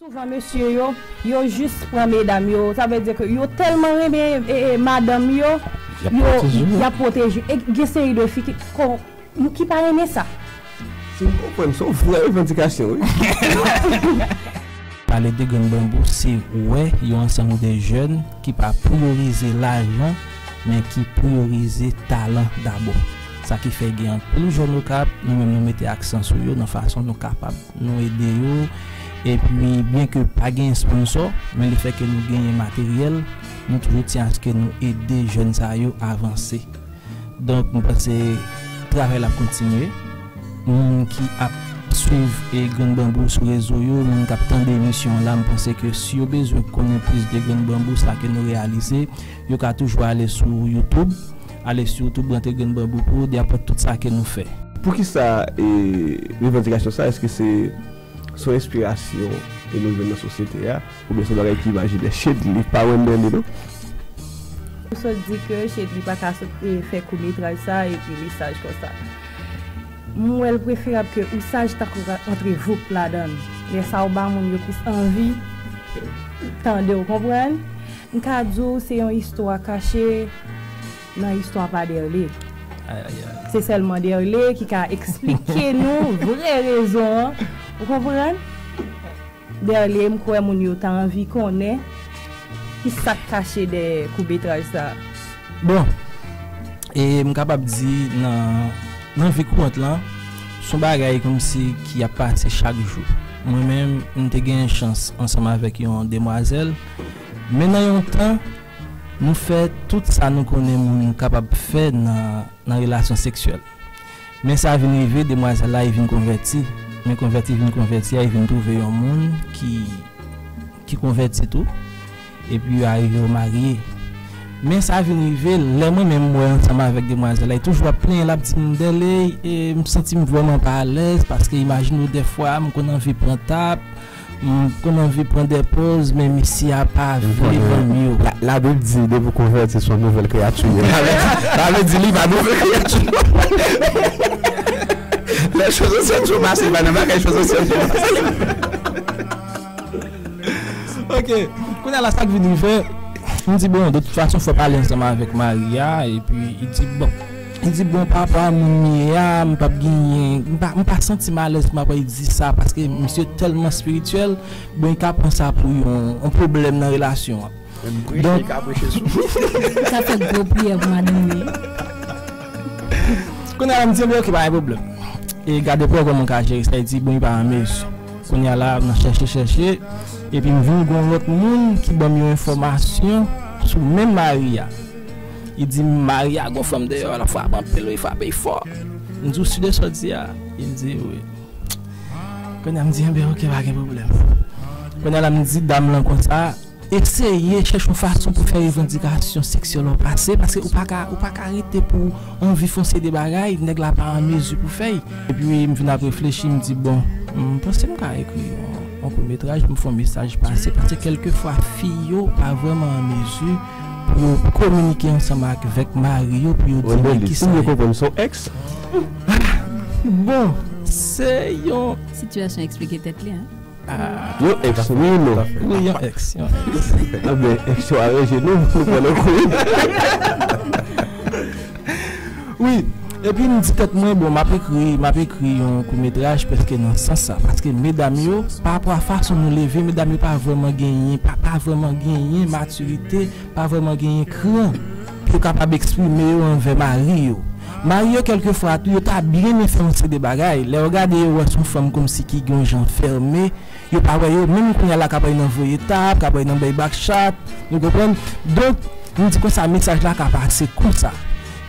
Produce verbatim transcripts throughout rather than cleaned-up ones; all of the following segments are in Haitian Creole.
Souvan mesye yo, yo jis pran medam yo, sa vle di ke yo tèlman renmen e, e, madanm yo, y ap yo pwoteje yo. Y ap pwoteje. E gen seri de fi ki, ko- ki pa renmen sa. Si m konprann, se yon vrè revandikasyon, wi. Pale de Grenn Banbou, se wè yon ansanm de jèn ki pa priyorize lajan, men ki priyorize talan dabò. Sa ki fè gen anpil jèn Okap, nou menm nou mete aksan sou yo nan fason nou kapab. Nou ede yo, epi byenke pa gen sponsò, men lefètke nou genyen materyèl, nou toujou tyen aske nou ede jèn sa yo avanse. Donk, mwen panse travay la ap kontinye. Moun ki ap swiv e Grenn Banbou sou rezo yo, moun k ap tande emisyon an la, mwen panse ke si yo bezwen konnen plis de Grenn Banbou, sa ke nou reyalize, yo ka toujou ale sou YouTube. Ale sou YouTube, rantre Grenn Banbou pou w, y ap wè tout sa ke nou fè. Poukisa e revandikasyon sa? Èske se se yon enspirasyon e nou jwenn nan sosyete a, oubyen se yon bagay ki imajinè? Shedly, pa Wenderly, non? Ou sot di ke Shedly pa ka sot e fè kout metraj sa epi mesaj konsa. M wè l preferab ke ou saj tankou ka antre voup ladan l. Lè sa ou ba moun yo plis anvi tande, w konprann? M ka di w se yon istwa kache nan istwa pa Derlé. Ay, ay, ay. Se sèlman Derlé ki ka eksplike nou vrè rezon an. Ou konprann? Derlé, m kwè moun yo ta anvi konnen ki sa k kache dèyè kout metraj sa a. Bon, e m kapab di nan, nan vi kourant lan, se yon bagay kòmsi ki ap pase chak jou. Mwen menm, m te gen chans ansanm avèk yon demwazèl, men nan yon tan, nou fè tout sa nou konnen moun kapab fè nan, nan relasyon seksyèl. Men sa vin rive, demwazèl la, li vin konvèti. Men konvèti vin konvèti a, li vin twouve yon moun ki, ki konvèti tou. Epi yo arive yo marye. Men sa vin rive, lè mwen menm m wè ansanm avèk demwazèl la, li toujou ap plenyen, l ap di m, Derlé, e, m santi m vrèman pa alèz, paske imajine w dèfwa, m konn anvi pran tap, m konn anvi pran de pòz, men misye a pa vle ban m yo. La, Labib di, depi w konvèti, se yon nouvèl kreyati w ye. Sa vle di, sa vle di li pa nouvèl kreyati. Les choses anciennes sont passées, pa nan bagay choses anciennes sont passées. Ok, kounye a la, sa k vin rive, m di, bon, de tout fason, fò pale ansanm avèk mari a, epi li di, bon, li di, bon, pa rapò a moun m ye a, m p ap genyen, m pa, m pa santi m alèz pou m ap di sa, paske misye tèlman espirityèl, bon, li ka pran sa pou yon, yon pwoblèm nan relasyon an. Menm preche, donk, li ka preche sou. Li ka fè gwo priyè pou madanm li. Kounye a la, m di, "Ebyen, ok, pa gen pwoblèm." E gade pou wè kòman m ka jere sa. Li di, bon, li pa an mezi. Kounye a la, nan chèche, chèche, epi m vin gen yon lòt moun ki ban m yon enfòmasyon sou menm mari a. Li di, mari a gon fanm dèyè, l ap frape anpil, wi, frape fò. M di, ou si de sa w di a? Li di, wi. Kounye a, m di, enben, ok, pa gen pwoblèm. Kounye a la, m di dam lan konsa, eseye chèche yon fason pou fè revandikasyon seksyèl ou pase, paske ou pa ka, ou pa ka rete pou anvi fè yon seri de bagay, nèg la pa an mezi pou fè l. Epi, m vin ap reflechi, m di, bon, m panse m ka ekri yon, yon koutmetraj pou m fè yon mesaj pase, paske kèlkefwa, fi yo pa vrèman an mezi pou yo kominike ansanm avèk mari yo, pou yo di, men kisa yo konprann, se yon ex? Bon, se yon sitiyasyon eksplike tèt li, en. Ah. Yon ex, wi, non. Wi, yon ex, yon ex. Enben, ex yo aranje nou, nou pran nan kou. Wi, epi m di tèt mwen, bon, m ap ekri, m ap ekri yon koutmetraj prèske nan sans sa, paske medam yo, pa rapò a fason nou leve, medam yo pa vrèman genyen, pa, pa vrèman genyen matirite, pa vrèman genyen kran pou yo kapab eksprime yo anvè mari yo. Mari yo, kèlkefwa tou, yo ta byen renmen fè yon seri de bagay. Lè yo gade yo wè se yon fanm kòmsi ki gen yon jan fèmen, yo pa wè yo, menm kounye a la k ap nan voye tap, k ap nan bay back chat, nou konprann? Donk, m di konsa, mesaj la ka pase konsa.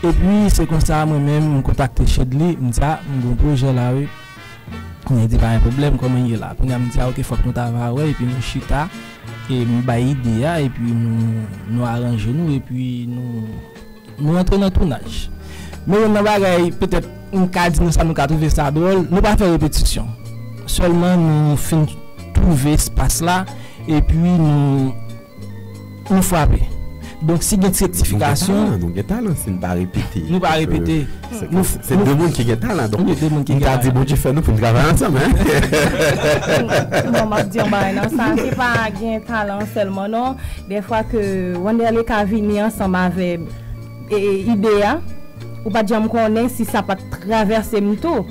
Epi, se konsa, mwen menm, m kontakte Shedly, m di, a, m gen yon pwojè la, wi. Kounye a li di, pa gen pwoblèm, kòman l ye la? Kounye a m di, a, ok, fòk nou ta va wè, epi nou chita, e m bay ide a, epi nou, nou aranje nou, epi nou, nou antre nan tounaj. Men youn nan bagay, petèt, m ka di nou sa, nou ka twouve sa dwòl, nou pa fè repetisyon. Sèlman, nou fin twouve espas la, epi nou, nou frape. Donk, si gen ti rektifikasyon, nou gen talan, si n pa repete. Nou pa repete. Se de moun ki gen talan. Donk, nou de moun ki gen talan. M ta di Bondye fè nou pou n travay ansanm, hein. Bon, m ap di yon bagay nan sa. Se pa gen talan sèlman, non. Dèfwa ke Wanderley ka vini ansanm avè ide a, ou pa t janm konnen si sa pa t travèse m tou.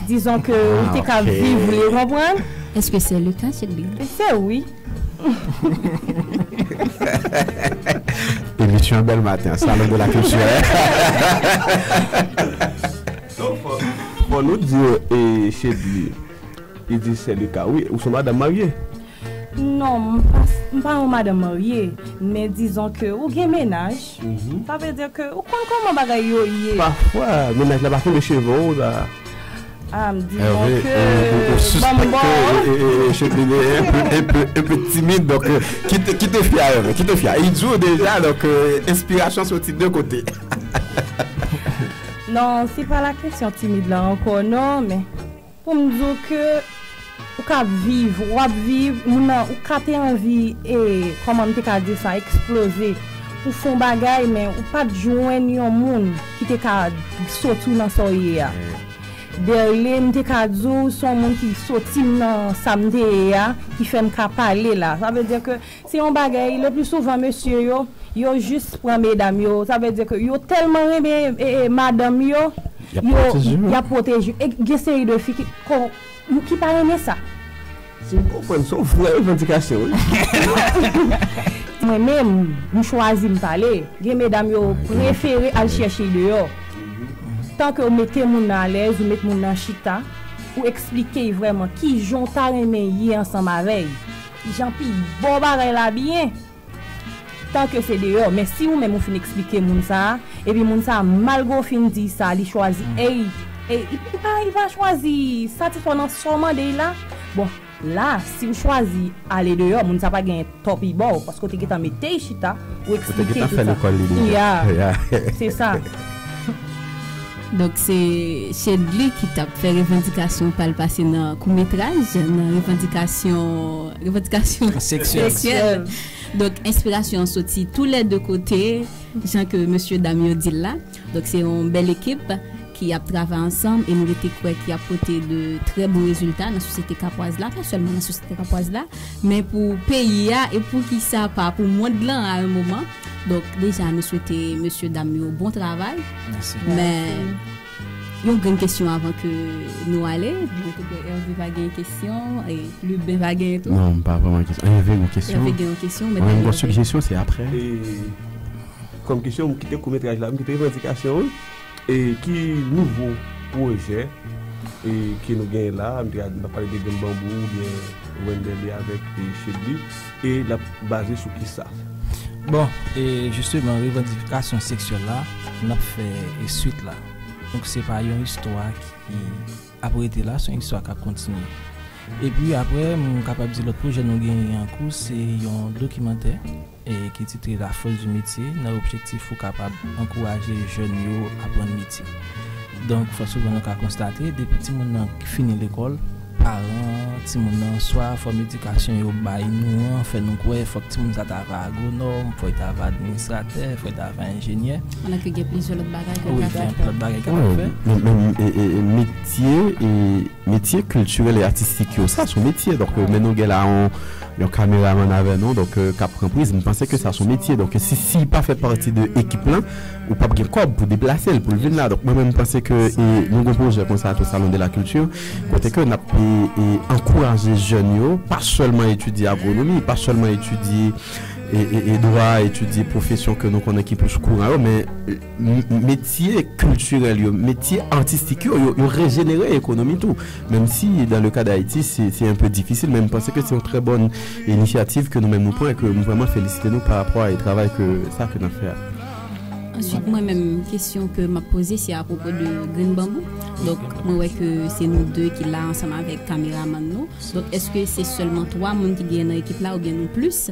Dizon ke ou te ka viv li, ou konprann? Est-ce que c'est le cas, Chedly? Se wi. Emisyon bèl maten, Salon de la Kilti. Fò nou di Chedly, li di se le ka. Wi, ou se yon madanm marye. Non, m pa yon madanm marye, men dizon ke ou gen mennaj. Sa vle di ke ou konn kòman bagay yo ye. Pafwa, mennaj la pa kenbe cheve w la. Ah, m di bon ke ou sispèk ke Chedly enpe timid, donk kite fi a, enpe kite fi a. Li di w deja, donk enspirasyon soti de kote. Non, se pa la kesyon timid la ankò non, men pou m di w ke ou ka viv, w ap viv, moun nan, ou ka te anvi, e, kòman m te ka di sa, eksploze. Ou fè yon bagay, men ou pa t jwenn yon moun ki te ka soti w nan sa w ye a. Derley, m te ka di w, se yon moun ki soti m nan sa m te ye a, ki fè m ka pale la. Sa vle di ke se yon bagay, le pli souvan, mesye yo, yo jis pran medam yo. Sa vle di ke yo tèlman renmen madanm yo, y ap pwoteje yo. E gen seri de fi ki pa renmen sa. Si m konprann, se yon vrè revandikasyon, wi. Mwen menm, m chwazi m pale. Gen medam yo prefere al chèche deyò. Tan ke w mete moun nan alèz, ou met moun nan chita, ou eksplike l vrèman kijan w ta renmen ye ansanm avè l. Kijan pi bon bagay la byen. Tan ke se deyò, men si ou menm ou fin eksplike moun sa a, epi moun sa a malgre w fin di sa, li chwazi, ey, ey, li pa, li pa chwazi satisfè w nan sa w mande l la, bon, la, si w chwazi ale deyò, moun sa pa gen tò pi ba w, paske w te gentan mete l chita, ou eksplike l tout sa. Ou te gentan fè lekòl li deja. Ya, se sa. Donk, se Chedly ki t ap fè revandikasyon pa l pase nan koumetraj, nan revandikasyon, revandikasyon seksyèl. Donk, enspirasyon an soti tou lè de kote, jan ke mesye dam yo di l la. Donk, se yon bèl ekip ki ap travay ansanm e nou rete kwè ki ap pote de trè bon rezilta nan sosyete kapwaz la, pa sèlman nan sosyete kapwaz la, men pou peyi a e poukisa pa pou mond lan a yon moman. Donk, deja, nou swete mesye dam yo bon travay. Men, yon grenn kesyon avan ke nou ale. Mwen te kwè Hervé va gen kesyon, e Lubin va gen tou. Non, m pa vrèman kesyon. Hervé gen kesyon. Hervé gen yon kesyon, men mwen gen yon sijesyon, se apre. Kòm kesyon, m kite koumetraj la, m kite revandikasyon, wi. E ki nouvo pwojè e ke nou genyen la, m te ka di, m pa pale de Grenn Banbou oubyen Wenderley avèk e Chedly, e l ap baze sou kisa? Bon, e jisteman, revandikasyon seksyèl la, n ap fè e swit la. Donk, se pa yon istwa ki ap rete la, se yon istwa k ap kontinye. Epi apre, m kapab di lòt pwojè nou genyen an kou, se yon dokimantè e ki titre La Force du Métier, nan objektif pou kapab ankouraje jèn yo aprann metye. Donk, fò souvan nou ka konstate, depi timoun nan fini lekòl, paran timoun nan swa fòm edikasyon yo bay nou an fè nou kwè fòk timoun sa ta va agwonòm, fò l ta va administratè, fò l ta va enjenyè. Pandan ke gen plizyè lòt bagay ke l Wi, ka fè. Gen lòt bagay k ap fè. Men, men, e, e, e, metye, e, metye kiltirèl e atistik yo, sa se yon metye. Donk, e, men nou gen la yon, yon kameramann avè nou, donk, e, k ap pran priz. M panse ke sa se yon metye. Donk, si, si l pa fè pati de ekip lan, ou p ap gen kòb pou deplase l, pou l vin la. Donk, mwen menm, m panse ke, e, nou gen pwojè konsa tou, Salon de la Kilti, kote ke n ap, e, e, ankouraje jèn yo, pa sèlman etidye agwonomi, pa sèlman etidye e, e, e dwa, etidye pwofesyon ke nou konnen ki plis kouran yo, men, e, m- metye kiltirèl yo, metye atistik yo, yo, yo rejenere ekonomi tou. Menm si, dans le cas d'Haïti, se, se un peu difisil, men m panse ke se yon trè bòn inisyativ ke nou menm nou pran e ke m vrèman felisite nou pa rapò a travay ke, sa ke n ap fè a. Answit, mwen menm, kesyon ke m ap poze, se apwopo de Grenn Banbou. Donk, mwen wè ke se nou de ki la ansanm avèk kameramann nou. Donk, èske se sèlman twa moun ki genyen nan ekip la oubyen nou plis?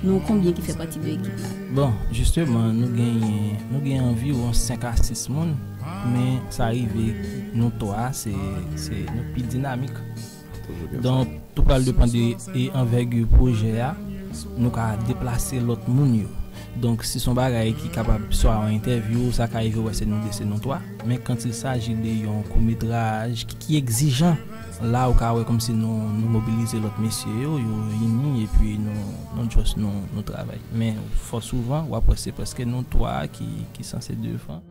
Nou konbyen ki fè pati de ekip la? Bon, jisteman, nou genyen, nou gen anviwon senk a sis moun, men sa rive nou twa, se, se nou pi dinamik. Donk, tou pral depann de e anvègi pwojè a, nou ka deplase lòt moun yo. Donk, si se yon bagay ki kapab swa yon entèvyou, sa ka rive wè se nou de, se nou twa. Men quand il s'agit de yon kout metraj ki, ki egzijan, la ou ka wè kòmsi nou, nou mobilize lòt mesye yo, yo vini, epi nou, nou just nou, nou travay. Men fò souvan, w ap wè se prèske nou twa ki, ki sanse devan.